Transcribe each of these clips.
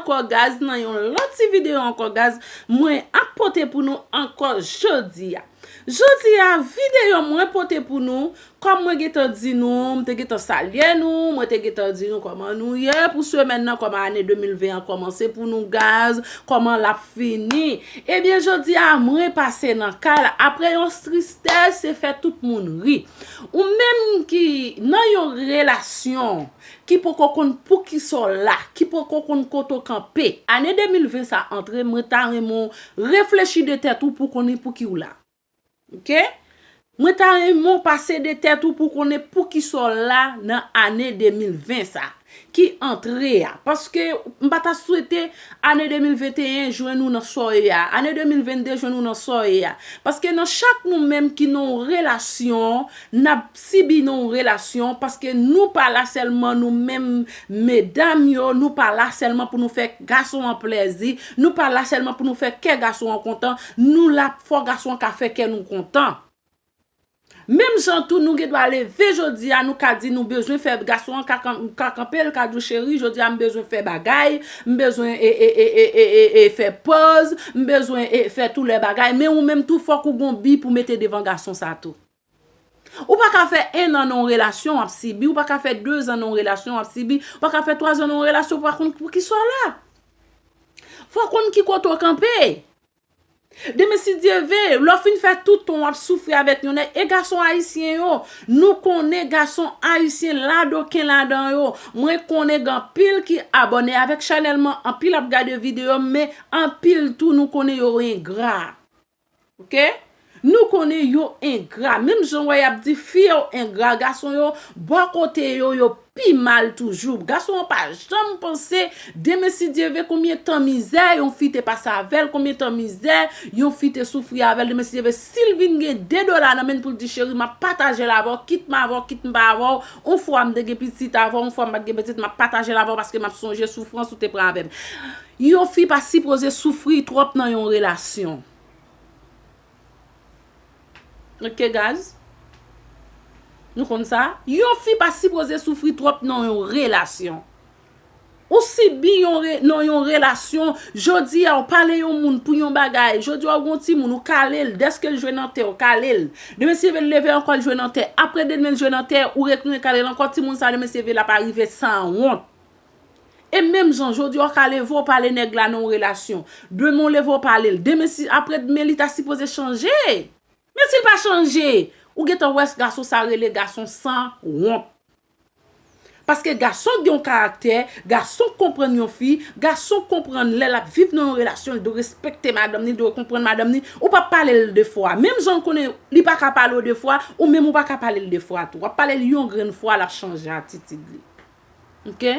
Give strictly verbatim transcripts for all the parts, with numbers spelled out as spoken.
Ankò, guys, nan yon lòt ti videyo ankò, guys, mwen ap pote pou nou ankò jodi a. Jodi a, videyo mwen pote pou nou, kòm mwen gentan di nou, m te gentan salye nou, mwen te gentan di nou kòman nou ye pou semèn nan, kòman ane de mil ven an kòmanse pou nou, guys, kòman l ap fini. Ebyen, jodi a, mwen pase nan kay la, apre yon tristès, se fè tout moun ri. Ou menm ki nan yon relasyon, ki poko konn poukisa w la, ki poko konn kote w kanpe. Ane de mil ven sa antre, mwen ta renmen w reflechi de tèt ou pou konnen pouki w la. Oke? Mwen ta renmen w pase de tèt ou pou konnen poukisa w la nan ane de mil ven sa ki antre a. Paske m pa ta swete ane de mil venteyen jwenn ou nan sa w ye a. Ane de mil vennde jwenn ou nan sa w ye a. Paske nan chak nou menm ki nan yon relasyon, n ap sibi nan yon relasyon, paske nou pa la sèlman nou menm medam yo, nou pa la sèlman pou nou fè gason an plèzi, nou pa la sèlman pou nou fè kè gason an kontan, nou la fò gason an ka fè kè nou kontan. Menm jan tou, nou gen dwa leve jodi a, nou ka di nou bezwen fè gason an ka, kan- ka kanpe, l ka di w, cheri, jodi a m bezwen fè bagay, m bezwen e, e, e, e, e, e, e fè pòz, m bezwen e, fè tou lè bagay. Men ou menm tou, fòk ou gon bi pou mete devan gason sa tou. Ou pa ka fè en an nan yon relasyon w ap sibi, ou pa ka fè de zan nan yon relasyon w ap sibi, ou pa ka fè twa zan nan yon relasyon w pa konn poukisa w la. Fò w konn ki kote w kanpe. Demen si Dye ve, lè w fin fè tout tan w ap soufri avèk yon nèg, e gason ayisyen yo, nou konnen gason ayisyen ladoken ladan yo. Mwen konnen gen anpil ki abòne avèk chanèl mwen, anpil ap gade videyo m, men anpil tou nou konnen yo engra. Oke? Nou konnen yo engra. Menm jan w wè y ap di fi yo engra, gason yo, bò kote yo, yo pi mal toujou. Gason an pa janm panse, demen si Dye ve, konbyen tan mizè yon fi te pase avè l, konbyen tan mizè yon fi te soufri avè l, demen si Dye ve, si l vin gen de dola nan men l pou l di, cheri, m ap pataje l avè w, kit m avè w, kit m pa avè w, yon fwa m te gen pitit avè w, yon fwa m pa t gen pitit, m ap pataje l avè w paske m ap sonje soufrans ou te pran avè m. Yon fi pa sipoze soufri twòp nan yon relasyon. Oke, guys? Nou konn sa? Yon fi pa sipoze soufri twòp nan yon relasyon. Ou sibi yon re, nan yon relasyon, jodi a, ou pale yon moun pou yon bagay, jodi a, ou gon timoun, ou kale l, dèske l jwe nan tè, ou kale l. Demen si Dye ve, l leve ankò, l jwe nan tè. Apre demen, l jwe nan tè, ou retounen kale l ankò, timoun sa, demen si Dye ve, l ap rive sanwont. E menm jan, jodi a, ou ka leve, ou pale nèg la nan yon relasyon. Demen, ou leve, ou pale l. Demen, si, apre demen, li ta sipoze chanje. Men si l pa chanje, ou gentan wè gason sa rele gason sanwont. Paske gason gen yon karaktè, gason konprann yon fi, gason konprann lè l ap viv nan yon relasyon, li dwe respekte madanm ni, li dwe konprann madanm ni. Ou p ap pale l de fwa. Menm jan l konnen li pa ka pale w de fwa, ou menm ou pa ka pale l de fwa tou. W ap pale l yon grenn fwa, l ap chanje atitid li. Oke?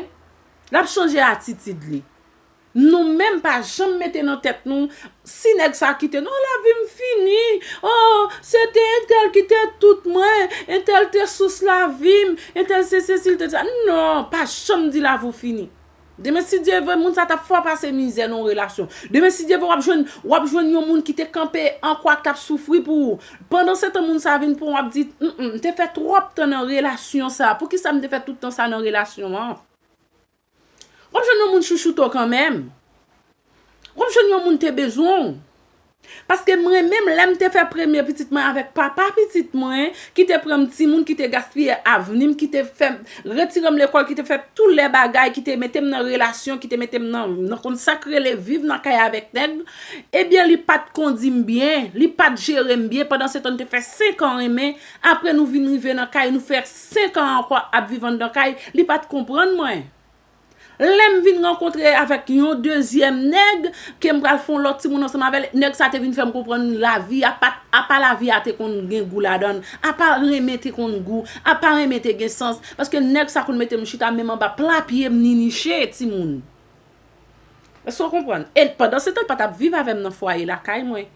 L ap chanje atitid li. Nou menm pa janm mete nan tèt nou, si nèg sa kite nou, lavi m fini. Oh, se te entèl ki te tout mwen, entèl te sous lavi m, entèl se sesi, l te sa. Non, pa janm di lavi w fini. Demen, si Dye ve, moun sa t ap fè w pase mizè nan yon relasyon. Demen, si Dye ve, w ap jwenn, w ap jwenn yon moun ki te kanpe an kwa, k t ap soufri pou ou. Pandan se tan, moun sa vin pran w, w ap di, m, m te fè twòp tan nan relasyon sa. Poukisa m te fè tout tan sa nan relasyon an? W ap jwenn yon moun chouchoute w kanmenm. W ap jwenn yon moun te bezwen w. Paske mwen menm, lè m te fè premye pitit mwen avèk papa pitit mwen, ki te pran m timoun, ki te gaspiye avni m, ki te fè m, retire m lekòl, ki te fè tout lè bagay, ki te mete m nan relasyon, ki te mete m nan, nan konn sa k rele viv nan kay avèk nèg, ebyen, li pa t kondi m byen, li pa t jere m byen. Pandan se tan, n te fè senk an renmen. Apre, nou vin rive nan kay, nou fè senk an ankò ap viv anndan kay, li pa t konprann mwen. Lè m vin rankontre avèk yon dezyèm nèg, ke m pral fè yon lòt timoun ansanm avè l, nèg sa te vin fè m konprann lavi a pa, apa lavi a te konn gen gou ladan l, apa renmen te konn gou, apa renmen te gen sans, paske nèg sa konn mete m chita menm anba pla pye m ni niche timoun. Èske w konprann? E pandan se tan, l pa t ap viv avè m nan fwaye lakay mwen.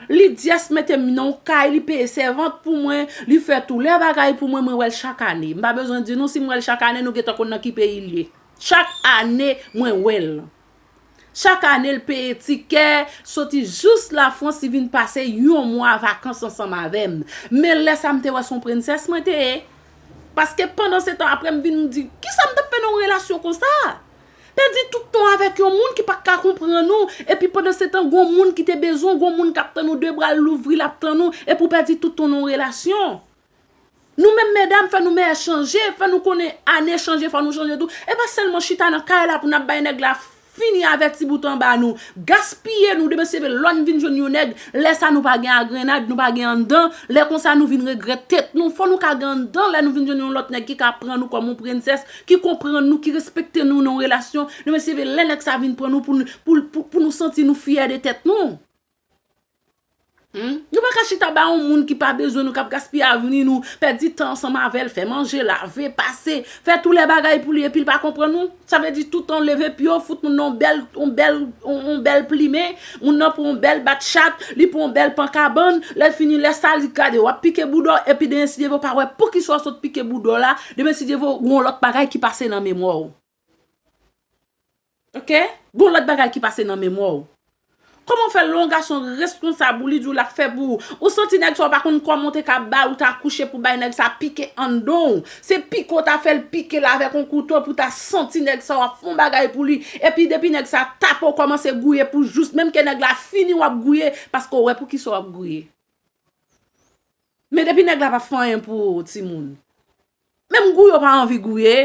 Li dyès mete m nan yon kay, li peye sèvant pou mwen, li fè tou lè bagay pou mwen, mwen wè l chak ane. M pa bezwen di nou si m wè l chak ane, nou gentan konn nan ki peyi l ye. Chak ane, mwen wè l. Chak ane, l peye tikè, soti jous Lafrans, li vin pase yon mwa vakans ansanm avè m. Men lè sa, m te wè se yon prensès mwen te ye. Paske pandan se tan, apre m vin m di, kisa m t ap fè nan yon relasyon konsa? Pèdi tout tan avèk yon moun ki pa ka konprann ou, epi pandan se tan, gon moun ki te bezwen, gon moun k ap tann ou, de bra l louvri, l ap tann ou, epi w pèdi tout tan nan yon relasyon. Nou menm medam, fò nou mèt chanje, fò nou konnen ane chanje, fò nou chanje tou. E pa sèlman chita nan kay la pou n ap bay nèg la fini avè ti bout anba nou, gaspiye nou, demen se lè n vin jwenn yon nèg, lè sa nou pa gen agrenad, nou pa gen anndan, lè konsa nou vin regrèt tèt nou. Fò nou ka gen anndan lè nou vin jwenn yon lòt nèg ki ka pran nou kòm yon prensès, ki konprann nou, ki respekte nou nan yon relasyon. Demen se lè nèg sa vin pran nou pou, pou, pou, pou nou santi nou fyè de tèt nou. Hmm? Nou pa ka chita ba yon moun ki pa bezwen nou, k ap gaspiye avni nou, pèdi tan ansanm avè l, fè manje, lave, pase, fè tou lè bagay pou li, epi l pa konprann nou. Sa vle di tout tan leve pye w, fout moun nan yon bèl, yon bèl, yon, yon bèl plimen, moun nan pran yon bèl bat chat, li pran yon bèl pan kabann, lè l fini lè sa, li gade w ap pike bouda w, epi demen si Dye vle w pa wè poukisa w sot pike bouda w la, demen si Dye vle w gon lòt bagay ki pase nan memwa w. Oke? Gon lòt bagay ki pase nan memwa w. Kòman w fè lè yon gason reskonsab ou, li di w l ap fè pou ou? Ou santi nèg sa w pa konn kòman w te ka bay, ou ta kouche pou bay nèg sa pike anndan w. Se pike w ta fè l pike l avèk yon kouto pou ta santi nèg sa w ap fè yon bagay pou li. Epi depi nèg sa tape w kòmanse gouye pou jous, menm ke nèg la fini w ap gouye, paske w wè poukisa w ap gouye. Men depi nèg la p ap fè anyen pou ou, timoun. Menm gouye w pa anvi gouye.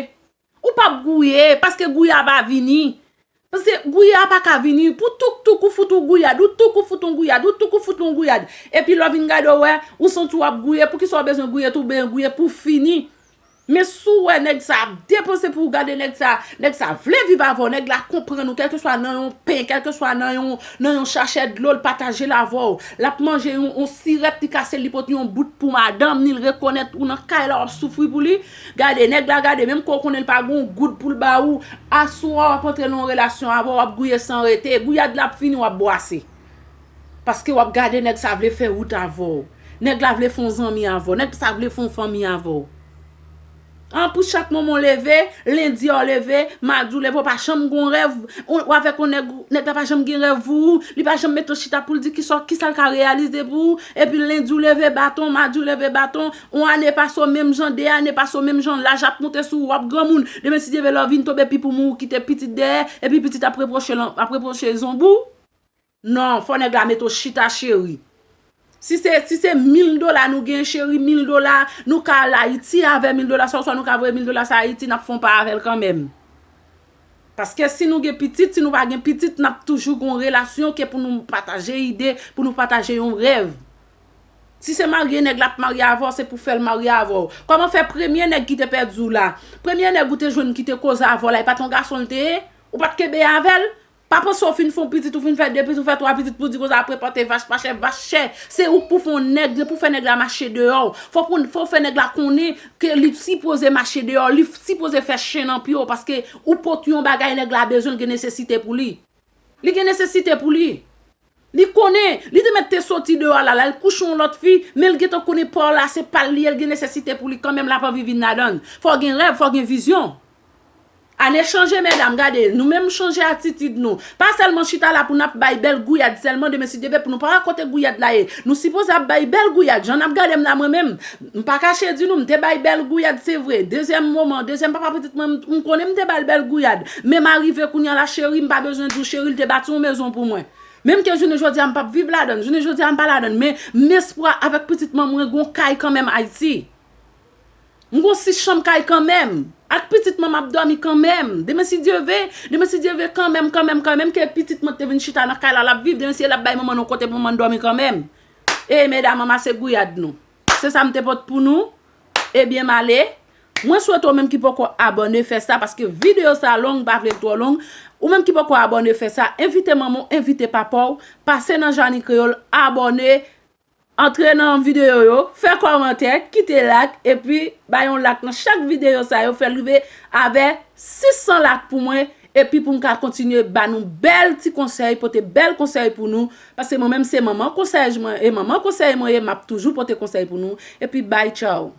Ou p ap gouye, paske gouye a pa vini. Paske gouye a pa ka vini. Pou touk touk ou fout ou gouyad, ou touk ou fout ou gouyad, ou touk ou fout ou gouyad. Epi lè w vin gade w wè, ou santi w ap gouye, poukisa w bezwen gouye tou, ben gouye pou fini. Men si w wè nèg sa ap depanse pou w gade nèg sa, nèg sa vle viv avè w, nèg la konprann ou, kèlkeswa nan yon pen, kèlkeswa nan yon, nan yon chachè dlo, l pataje l avè w. L ap manje yon, yon sirèt, li kase, li pote yon bout pou madanm ni, l rekonèt ou nan kay la, w ap soufri pou li. Gade, nèg la gade, menm ke w konnen l pa gen yon goud pou l ba ou, aswè w ap antre nan yon relasyon avè w, w ap gouye san rete. Gouyad la ap fini, w ap bwase. Paske w ap gade nèg sa vle fè wout avè w. Nèg la vle fè yon zanmi avè w. Nèg sa vle fè yon fanmi avè w. An, pou chak moman w leve, lendi a w leve, madi w leve, w pa janm gen yon rèv, w, w avèk yon nèg, nèg la pa janm gen rèv pou ou, li pa janm mete w chita pou l di kisa, kisa l ka reyalize pou ou, epi lendi w leve baton, madi w leve baton, yon ane pase w menm jan, de ane pase w menm jan, laj ap monte sou ou, w ap granmoun, demen si Dye vle lè w vin tonbe pi pou mou, ou kite pitit dèyè, epi pitit ap repwoche l, ap repwoche zonbi w. Non, fò nèg la mete w chita, cheri. Si se, si se mil dola nou gen, cheri, mil dola, nou ka al Ayiti avè mil dola sa, oswa nou ka voye mil dola sa Ayiti, n ap fè yon pa avè l kanmenm. Paske si nou gen pitit, si nou pa gen pitit, n ap toujou gen yon relasyon ke pou nou pataje ide, pou nou pataje yon rèv. Si se marye nèg la ap marye avè w, se pou fè l marye avè w. Kòman fè premye nèg ki te pèdi w la, premye nèg ou te jwenn ki te koze avè w la, e pa t yon gason l te ye? Ou pa t kenbe avè l? Pa panse w fin fè yon pitit, ou fin fè de pitit, ou fè twa pitit pou di konsa apre pòte vach pa chè, vach chè. Se ou k pou fè yon nèg, se pou fè nèg la mache deyò w. Fò pou, fò w fè nèg la konnen ke li sipoze mache deyò w, li sipoze fè chen nan pye w, paske ou pote yon bagay nèg la bezwen, l gen nesesite pou li. Li gen nesesite pou li. Li konnen, li te mèt te soti deyò a la, l al kouche yon lòt fi, men l gentan konnen pa w la se pa l li ye, l gen nesesite pou li kanmenm, l ap anvi vin ladan l. Fò w gen rèv, fò w gen vizyon. Ane chanje, medam, gade, nou menm chanje atitid nou. Pa sèlman chita la pou n ap bay bèl gouyad sèlman, demen si Dye vle pou nou pa wè kote gouyad la ye. Nou sipoze ap bay bèl gouyad, jan n ap gade m la mwen menm. M pa kache di nou, m te bay bèl gouyad, se vre. Dezyèm moman, dezyèm papa pitit mwen, m, m konnen m te ba l bèl gouyad. Men m arive kounye a la, cheri, m pa bezwen di w, cheri, l te bati yon mezon pou mwen. Menm ke jounen jodi a, m p ap viv ladan l. Jounen jodi a, m pa ladan l. Men m espwa avèk pitit mwen, mwen gon kay kanmenm Ayiti. M gon sis chanm kay kanmenm. Ak pitit mwen, m ap dòmi kanmenm. Demen si Dye vle, demen si Dye vle kanmenm, kanmenm, kanmenm, ke pitit mwen te vin chita nan kay la, l ap viv. Demen si l ap bay manman nou kote pou manman dòmi kanmenm. E medam, anmase gouyad nou. Se sa m te pote pou nou. Ebyen, m ale. Mwen swete w menm ki poko abòne fè sa, paske videyo sa long, m pa vle l twò long. Ou menm ki poko abòne fè sa, envite manman w, envite papa w, pase nan Jani Kreyòl, abòne, antre nan videyo yo, fè kòmantè, kite like, epi bay yon like nan chak videyo sa yo, fè l rive avè sis san like pou mwen, epi pou m ka kontinye ba nou bèl ti konsèy, pote bèl konsèy pou nou, paske mwen menm se manman konsèy mwen, e manman konsèy mwen ye, m ap toujou pote konsèy pou nou, epi bye, tchaw.